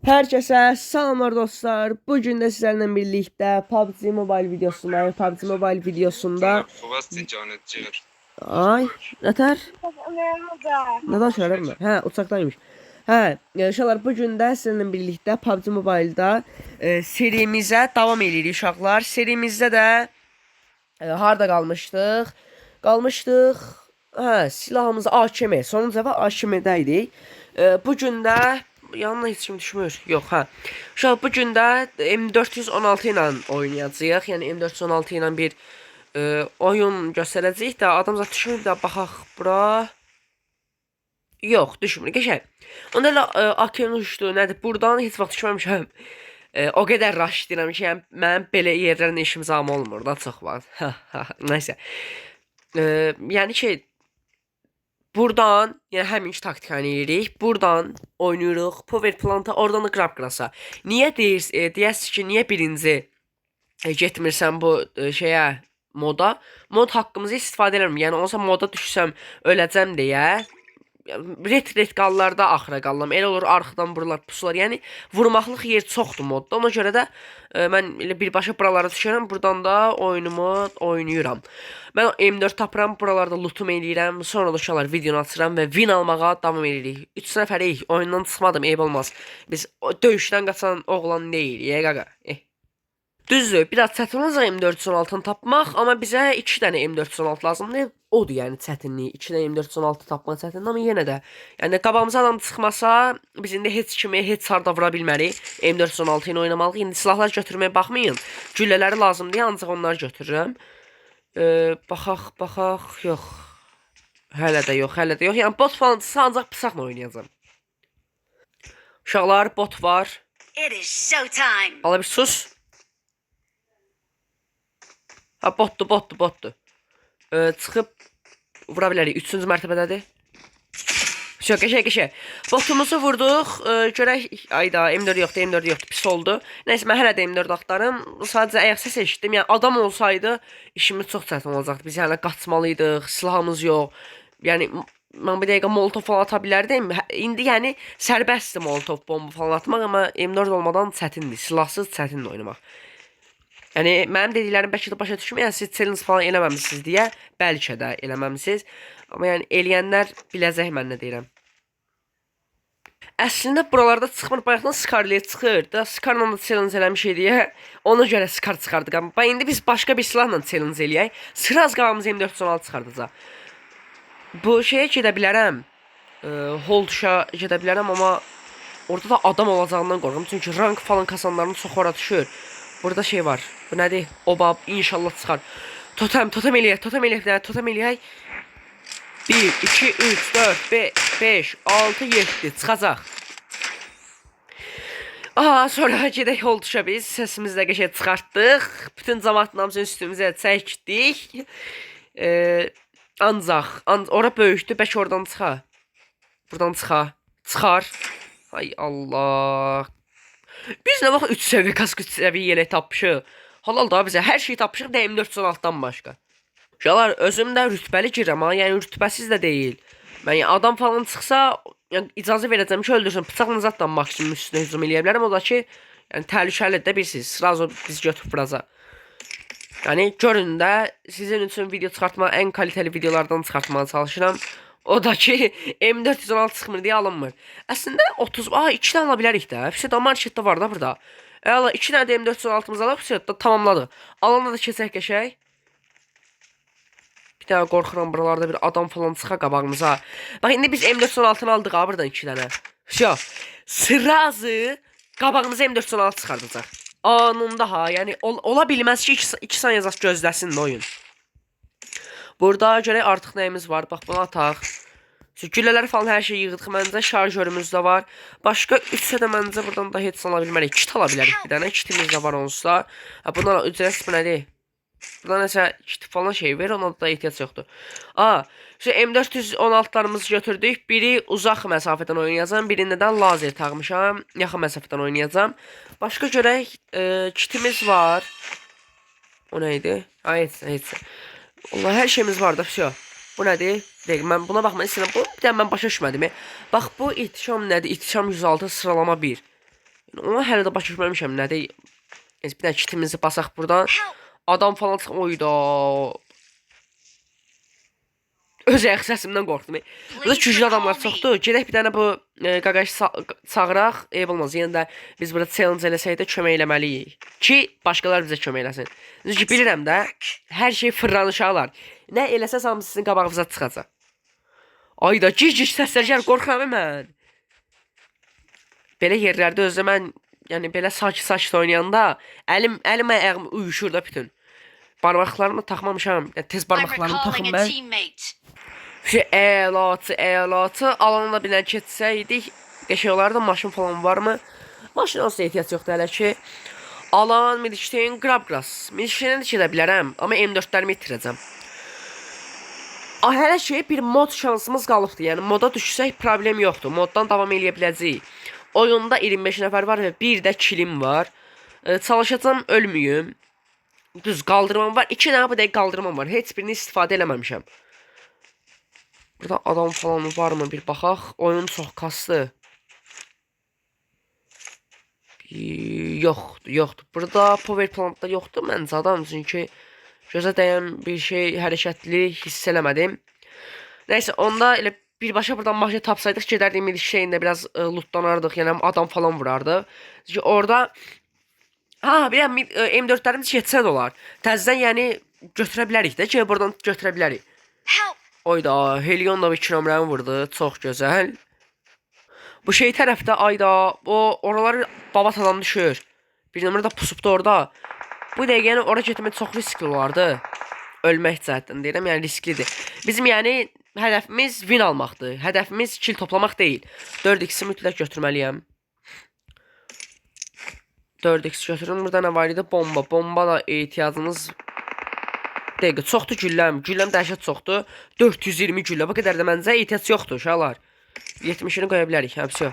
Herkese selamlar dostlar. Bugün de sizlerle birlikte PUBG Mobile videosundayım. PUBG Mobile videosunda ay nətər? Nə danışıram mən? Hə, uçaqdaymış. Hə, uşaqlar bu gün də sizinlə birlikdə PUBG Mobile-da serimizə davam eləyirik uşaqlar. Serimizdə də harda qalmışdıq? Qalmışdıq. Hə, silahımız AKM. Sonuncu dəfə AKM-də idik. Bu gün də yanına heç kim düşmür. Yox, hə. Uşaq bu gün də M416 ilə oynayacağıq. Yəni M416 ilə bir oyun göstərəcəyik də adam zat düşmür də baxaq bura. Yox, düşmür. Qəşəng. Onda elə AKM uçdu, nədir? Burdan heç vaxt düşməmişəm. O qədər rush deyirəm ki, yəni mənim belə yerlərlə işim zam olmur da çox vaxt. Nəysə. Yəni ki buradan, yəni həminki taktikanı eləyirik. Buradan oynayırıq. Power planta, oradan da Grab Grass-a. Niyə deyir, deyəsiz ki, niyə birinci getmirsən bu şeyə moda? Mod haqqımızı istifadə eləmirəm. Yəni olsa moda düşsəm öləcəm deyə. Ret qallarda axıra qalıram. Elə olur arxadan vurular, pusular. Yəni vurmaqlıq yer çoxdur modda. Ona görə də mən elə birbaşa buralara düşürəm. Buradan da oyunumu oynayıram. Mən M4 tapıram, buralarda lootum eləyirəm. Sonra da uşaqlar videonu açıram və win almağa davam eləyirik. 3 nəfəriyik. Oyundan çıxmadım, eyb olmaz. Biz o döyüşdən qaçan oğlan deyilik, ey qaqa. Düzdür, biraz çətin olacaq M416-nı tapmaq, amma bizə 2 dənə M416 lazımdır. Odur yəni çətinliyi. 2 dənə M416 tapmaq çətindir, amma yenə də yəni qabağımıza adam çıxmasa, biz indi heç kimi heç harda vura bilmərik. M416 ilə oynamalıyıq. İndi silahlar götürməyə baxmayın. Güllələri lazım deyə ancaq onları götürürəm. Baxaq, baxaq, yox. Hələ də yox, hələ də yox. Yəni bot falan çıxsa ancaq bıçaqla oynayacağam. Uşaqlar, bot var. It is showtime. Ala bir sus. Ha botdu, botdu, botdu. Çıxıb vura bilərik. Üçüncü mərtəbədədir. Çox qəşəng, qəşəng. Botumuzu vurduq. Görək, ayda M4 yoxdur, M4 yoxdur. Pis oldu. Nəysə mən hələ də M4 axtarım. Sadəcə ayaq səsi eşitdim. Yəni adam olsaydı işimiz çox çətin olacaqdı. Biz yəni qaçmalıydıq, silahımız yox. Yəni mən bir dəqiqə molotov falan ata bilərdim. İndi yəni sərbəstdir molotov bomba falan atmaq, amma M4 olmadan çətindir. Silahsız çətindir oynamaq. Yəni mənim dediklərimi bəlkə də başa düşməyəsiniz, challenge falan eləməmisiniz deyə, bəlkə də eləməmisiniz. Amma yəni eləyənlər biləcək mən nə deyirəm. Əslində buralarda çıxmır, bayaqdan Scarlet çıxır da, Scarla da challenge eləmişik deyə ona görə Scar çıxardıq. Amma bax indi biz başqa bir silahla challenge eləyək. Sıraz qabağımıza M416 çıxardacaq. Bu şeyə gedə bilərəm. Hold tuşa gedə bilərəm, amma orada da adam olacağından qorxuram. Çünki rank falan kasanların çox ora düşür. Burada şey var. Bu nədir? Oba inşallah çıxar. Totem, totem eləyək, totem eləyək, bir dənə totem eləyək. 1, 2, 3, 4, 5, 6, 7 çıxacaq. Aha, sonra gedək hold tuşa biz. Səsimizi də qəşəng çıxartdıq. Bütün camaatın hamısını üstümüzə çəkdik. Ancaq, ora böyükdür, bəlkə oradan çıxa. Buradan çıxa. Çıxar. Ay Allah. Biz nə vaxt 3 səviyyə kask, 3 səviyyə yelək tapmışıq. Halal da bizə hər şey tapmışıq də M416-dan başqa. Uşaqlar özüm də rütbəli girirəm ha, yəni rütbəsiz də deyil. Mən yəni, adam falan çıxsa, yəni icazə verəcəm ki, öldürsün. Bıçaqla zətlə maksimum üstünə hücum eləyə bilərəm. O da ki, yəni təhlükəlidir də bilirsiniz. Srazu biz götürüb vuracaq. Yəni görün də sizin üçün video çıxartma ən kaliteli videolardan çıxartmağa çalışıram. O da ki M416 çıxmır deyə alınmır. Əslində 30, a 2 dənə ala bilərik də. Hepsi də marketdə var da burada. Əla 2 dənə də M416-mızı alaq, hepsi də tamamladıq. Alanda da keçək qəşəng. Bir dənə qorxuram buralarda bir adam falan çıxa qabağımıza. Bax indi biz M416-nı aldıq ha buradan 2 dənə. Vəsə. Srazı qabağımıza M416 çıxardacaq. Anında ha, yəni ola bilməz ki 2 saniyə zat gözləsin də oyun. Burada görək artıq nəyimiz var. Bax bunu ataq. Şu güllələri falan hər şey yığdıq məncə. Şarjörümüz də var. Başqa 3-ə də məncə buradan da heç ala bilmərik. Kit ala bilərik bir dənə. Kitimiz də var onsuz da. Ha bundan ücretsiz bu nədir? Buradan nəsə kit falan şey ver, ona da ehtiyac yoxdur. A, şu M416-larımızı götürdük. Biri uzaq məsafədən oynayacağam, birində də lazer taxmışam. Yaxın məsafədən oynayacağam. Başqa görək, kitimiz var. O nə idi? Ha, heç, heç. Allah, hər şeyimiz var da, vəsə. Bu nədir? Dəqiq, mən buna baxmaq istəyirəm. Bu bir dənə mən başa düşmədim. Bax bu ihtişam nədir? İhtişam 106 sıralama 1. Onu hələ də başa düşməmişəm nədir. Neyse, bir dənə kitimizi basaq buradan. Help! Adam falan çıx oyda. Öz ayaq səsimdən qorxdum. Burada Please güclü adamlar recall me. çoxdur. Gedək bir dənə bu qaqaş çağıraq. Eyb olmaz. Yenə də biz burada challenge eləsək də kömək eləməliyik. Ki başqaları bizə kömək eləsin. Çünki bilirəm də Work. hər şey fırlanışaqlar. Nə eləsəz hamısı sizin qabağınıza çıxacaq. Ayda gic-gic səslər gəlir, qorxuram mən. Belə yerlərdə özdə mən yəni belə sakit-sakit oynayanda əlim ayağım uyuşur da bütün. Barmaqlarımı taxmamışam. Yəni, tez I'm barmaqlarımı recalling taxım a mən. teammate. Şey, əlaçı, əlaçı. Alanla bilən keçsəydik, qəşəng olardı. Maşın falan varmı? Maşın olsa ehtiyac yoxdur hələ ki. Alan, Midişteyn, Grabgrass. Midişteynə də gedə bilərəm, amma M4-lərimi itirəcəm. Hələ ki bir mod şansımız qalıbdır. Yəni moda düşsək problem yoxdur. Moddan davam eləyə biləcəyik. Oyunda 25 nəfər var və bir də kilim var. Çalışacağam ölməyim. Düz qaldırmam var. 2 dənə bu dəqiqə qaldırmam var. Heç birini istifadə eləməmişəm. Burada adam falan varmı bir baxaq. Oyun çox kastı. Yoxdur, yoxdur. Burada power plantda yoxdur məncə adam çünki gözə dəyən bir şey hərəkətli hiss eləmədim. Nəysə, onda elə birbaşa buradan maşın tapsaydıq gedərdik milkshake-də biraz lootlanardıq, yəni adam falan vurardıq. Çünki orada ha, bir də M4-lərimiz getsə də olar. Təzədən yəni götürə bilərik də ki, buradan götürə bilərik. Help! Oyda, Helion da bir iki nömrəni vurdu. Çox gözəl. Bu şey tərəfdə ayda, o oraları babat adam düşür. Bir nömrə də pusubdu orada. Bu dəqiqə yəni ora getmək çox riskli olardı. Ölmək cəhətdən deyirəm, yəni risklidir. Bizim yəni hədəfimiz win almaqdır. Hədəfimiz kill toplamaq deyil. 4x-i mütləq götürməliyəm. 4x götürüm. Burada nə var idi? Bomba. Bomba da ehtiyacımız dəqiqə çoxdur gülləm. Gülləm dəhşət çoxdur. 420 güllə. Bu qədər də məncə ehtiyac yoxdur uşaqlar. 70-ini qoya bilərik. Hə, vəsə.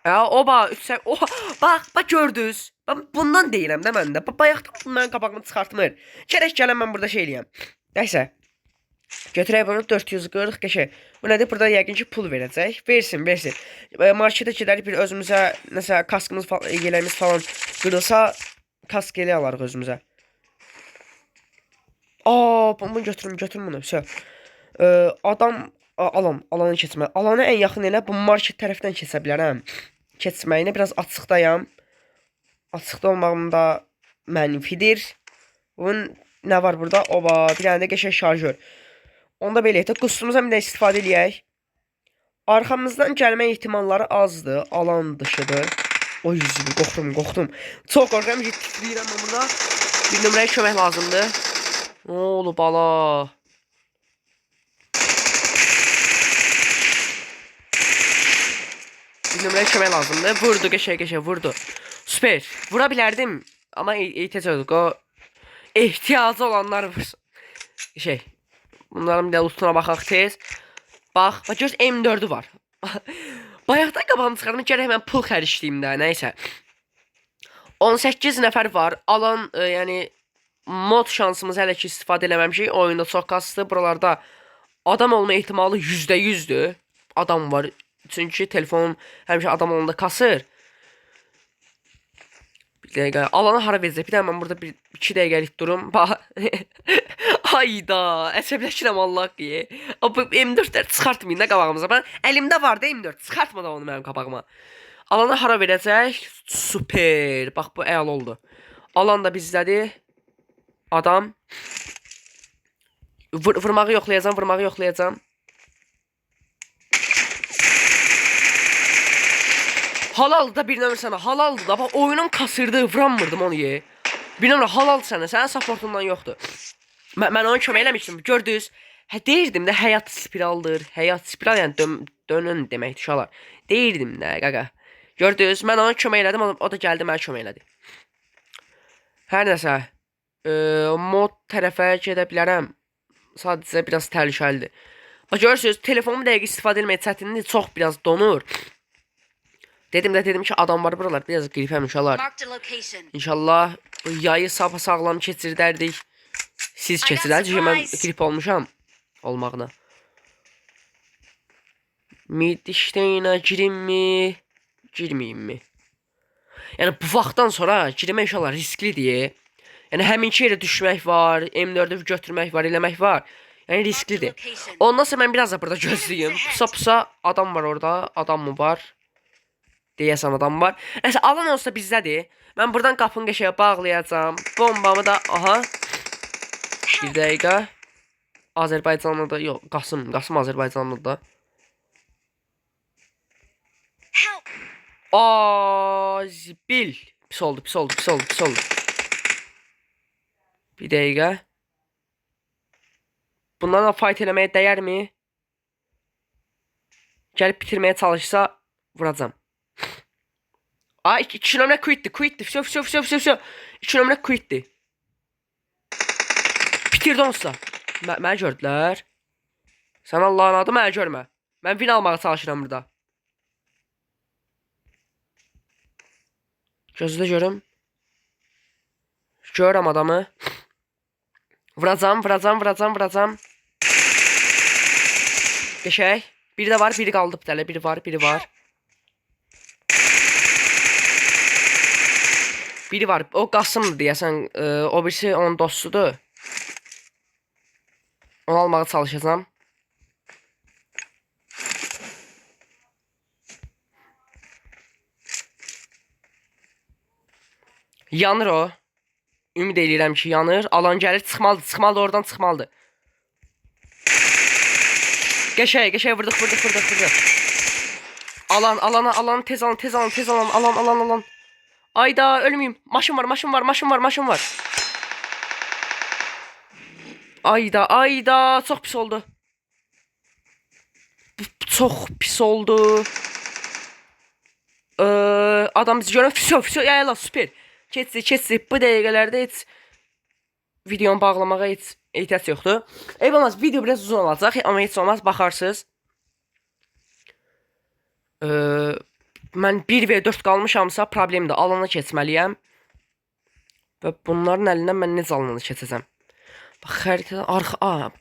Oba 3 Oha, bax, bax gördünüz. Bax bundan deyirəm də mən də. Bax bayaqdan bu mənim qabağımı çıxartmır. Gərək gələn mən burada şey eləyəm. Nəysə. Götürək bunu 440 qəşəng. Bu nədir? Burada yəqin ki pul verəcək. Versin, versin. Marketə gedərik bir özümüzə nəsə kaskımız falan, yeləyimiz falan qırılsa kask elə alarıq özümüzə. Aa, bunu götürüm, götürüm bunu. Vəsə. Adam alan, alanı keçmə. Alana ən yaxın elə bu market tərəfdən keçə bilərəm. Keçməyinə biraz açıqdayam. Açıqda olmağım da mənfidir. Bunun nə var burada? Oba, bir dənə də qəşəng şarjör. Onda belə etək. Qustumuza bir də istifadə eləyək. Arxamızdan gəlmə ehtimalları azdır. Alan dışıdır. O yüzü qorxdum, qorxdum. Çox qorxuram ki, titrəyirəm mən burada. Bir nömrəyə kömək lazımdır. Nə olub bala? Bir nömrəyə kömək lazımdır. Vurdu, qəşəng qəşəng vurdu. Super. Vura bilərdim, amma ehtiyac yoxdur. O ehtiyacı olanlar vursun. Şey, bunların bir də lootuna baxaq tez. Bax, bax gör M4-ü var. Bayaqdan qabağımı çıxardım, gərək mən pul xərcləyim də, nəysə. 18 nəfər var. Alan, yəni mod şansımız hələ ki istifadə eləməmişik. Oyunda çox kastı. Buralarda adam olma ehtimalı %100-dür. Adam var. Çünki telefonum həmişə adam olanda kasır. Bir dəqiqə. Alanı hara verəcək? Bir də mən burada bir 2 dəqiqəlik durum. Bax. Hayda, əsəbləşirəm Allah diye. Bu M4-lər çıxartmayın da qabağımıza. Mən əlimdə var da M4. Çıxartma da onu mənim qabağıma. Alanı hara verəcək? Super. Bax bu əla oldu. Alan da bizdədir. Adam. Vurmağı yoxlayacağam, vurmağı yoxlayacağam. Halaldır da bir nömrə sənə, halaldır da. Bax oyunum kasırdı, vuramırdım onu ye. Bir nömrə halal sənə, sənin supportundan yoxdur. Mən ona kömək eləmişdim. Gördünüz? Hə deyirdim də həyat spiraldır. Həyat spiral yəni dönün deməkdir uşaqlar. Deyirdim də qaqa. Gördünüz? Mən ona kömək elədim, o da gəldi mənə kömək elədi. Hər nəsə, mod tərəfə gedə bilərəm. Sadəcə biraz təhlükəlidir. Bax görürsüz, telefonumu dəqiq istifadə etmək çətindir, çox biraz donur. Dedim də dedim ki, adam var buralar, biraz qripəm uşaqlar. Marked a location. İnşallah bu yayı sağlam keçirdərdik. Siz I got keçirdərdiniz çünki mən supplies. qrip olmuşam olmağına. Midişteynə girimmi? Girməyimmi? Yəni bu vaxtdan sonra girmək inşallah risklidir. Yəni həminki yerə düşmək var, M4-ü götürmək var, eləmək var. Yəni risklidir. Location. Ondan sonra mən biraz da burada gözləyim. Pusa pusa adam var orada. Adam mı var? Deyəsən adam var. Nəsə alan olsa bizdədir. Mən buradan qapını qəşəng bağlayacağam. Bombamı da aha. Bir dəqiqə. Azərbaycanlı da yox, Qasım, Qasım Azərbaycanlı da. Help! Azbil. Pis oldu, pis oldu, pis oldu, pis oldu. Bir dəqiqə. Bunlarla fight eləməyə dəyərmi? Gəlib bitirməyə çalışsa vuracam. Aa, iki nömrə quitdi, quitdi. Vso, vso, vso, vso, vso. İki nömrə quitdi. Bitirdi onsuz da. Məni gördülər. Sən Allahın adı məni görmə. Mən win almağa çalışıram burada. Gözlə görüm. Görürəm adamı. Vuracam, vuracam, vuracam, vuracam. Qəşəng. Biri də var, biri qaldı bir dələ. Biri var, biri var. Biri var. O Qasımdır deyəsən. O birisi onun dostudur. Onu almağa çalışacağam. Yanır o. Ümid eləyirəm ki, yanır. Alan gəlir, çıxmalıdır, çıxmalıdır, oradan çıxmalıdır. Qəşəng, qəşəng vurduq, vurduq, vurduq, vurduq. Alan, alana, alan, tez alın, tez alın, tez alın, alan, alan, alan. Ayda ölməyim. Maşın var, maşın var, maşın var, maşın var. Ayda, ayda, çox pis oldu. Bu çox pis oldu. Adam bizi görən, vso, vso, ya, ya, super. Keçdi, keçdi. Bu dəqiqələrdə heç videonu bağlamağa heç ehtiyac yoxdur. Eyb olmaz, video biraz uzun olacaq, amma heç olmaz, baxarsınız. Ee, mən 1v4 qalmışamsa problemdir. Alana keçməliyəm. Və bunların əlindən mən necə alana keçəcəm? Bax xəritədən arxa, a,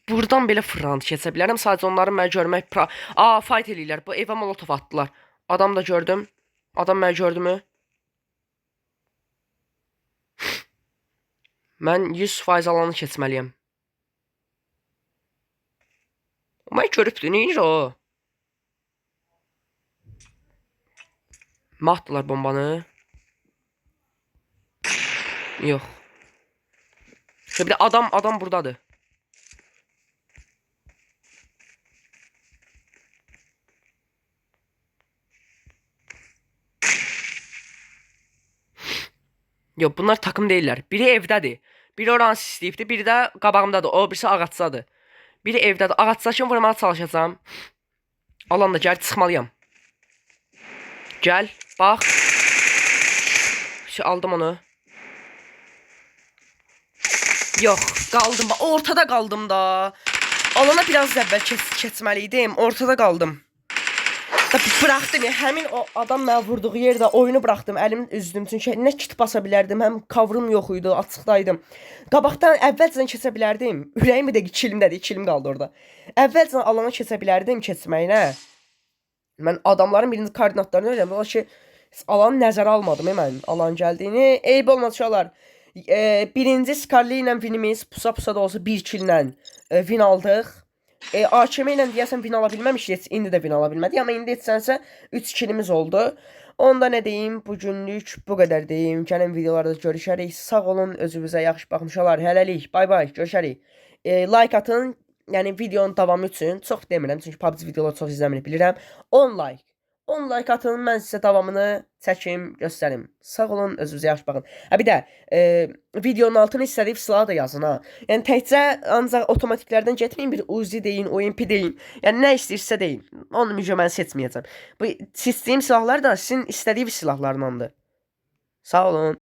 buradan belə front keçə bilərəm. Sadəcə onları mən görmək A, fight eləyirlər. Bu evə molotov atdılar. Adam da gördüm. Adam məni gördümü? Mən 100% alanı keçməliyəm. O məni görübdü, nə edir o? Mə atdılar bombanı. Yox. Şöyle bir de adam buradadır. Yox, bunlar takım deyillər. Biri evdədir. Biri oranı sisləyibdir, biri də qabağımdadır. O birisi ağacdadır. Biri evdədir. Ağacdakını vurmağa çalışacağam. Alan da gəl, çıxmalıyam. Gəl, bax. Şey, aldım onu. Yox, qaldım. Bax, ortada qaldım da. Alana biraz əvvəl keçməli idim. Ortada qaldım. Da buraxdım ya, həmin o adam mənə vurduğu yerdə oyunu buraxdım. Əlimi üzdüm çünki nə kit basa bilərdim, həm kavrım yox idi, açıqdaydım. Qabaqdan əvvəlcədən keçə bilərdim. Ürəyim bir dəqiqə ikilimdədir, ikilim qaldı orada. Əvvəlcədən alana keçə bilərdim keçməyinə. Mən adamların birinci koordinatlarını öyrəndim. Ola ki, alanı nəzərə almadım mən alan gəldiyini. Eyb olmaz uşaqlar. Birinci Scarlet ilə winimiz pusa-pusa da olsa 1 kill ilə win aldıq. AKM ilə deyəsən win ala bilməmişdik. Heç indi də win ala bilmədik. Amma indi etsənsə 3 killimiz oldu. Onda nə deyim? Bu günlük bu qədər deyim. Gəlin videolarda görüşərik. Sağ olun, özünüzə yaxşı baxın uşaqlar. Hələlik. Bay bay. Görüşərik. Like atın. Yəni videonun davamı üçün çox demirəm, çünki PUBG videoları çox izləmir bilirəm. 10 like. 10 like atın, mən sizə davamını çəkim, göstərim. Sağ olun, özünüzə yaxşı baxın. Hə bir də videonun altına istədiyiniz silahı da yazın ha. Yəni təkcə ancaq avtomatiklərdən getməyin, bir Uzi deyin, OMP deyin. Yəni nə istəyirsə deyin. Onu mücə mən seçməyəcəm. Bu seçdiyim silahlar da sizin istədiyiniz silahlardandır. Sağ olun.